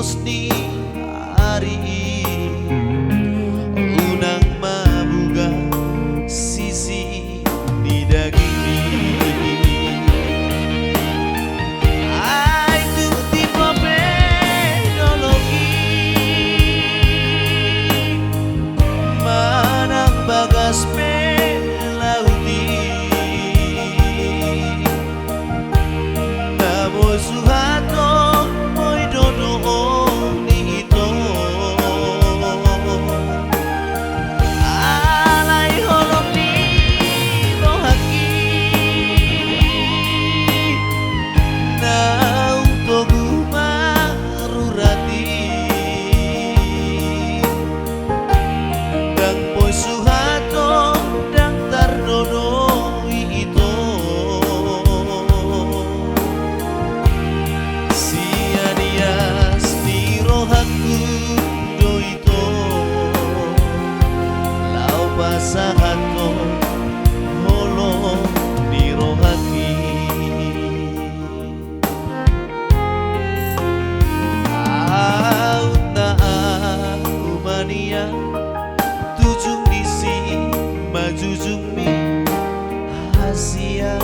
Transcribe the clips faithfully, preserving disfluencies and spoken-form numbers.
ni ari i, unang mabuga sisi ni dagingmi. Ai tung timbo pe dolok i, manang bagas pe laut i, na boi suhat on, boi do dohot ni ito. Alai holong ni rohangki, naung togu marurat i, ndang boi suhat on, ndang tardodo i ito. Sian ias ni rohangku do ito, laho pasahathon holong ni rohangki. Aut na ahu manian tu ujung ni simanjujungmi hasian.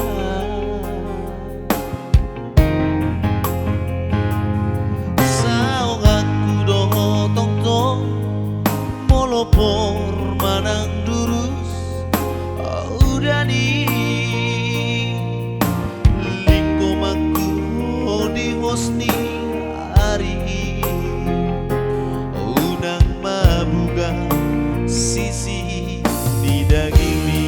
Saonganku do tongtong, molo por manang durus udan i, linggomanku di hos ni ari i, unang mabuga sisi ni dagingmi.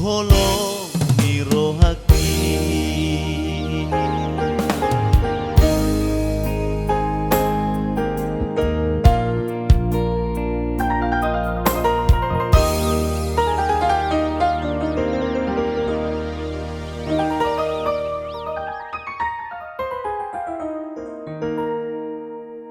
Holo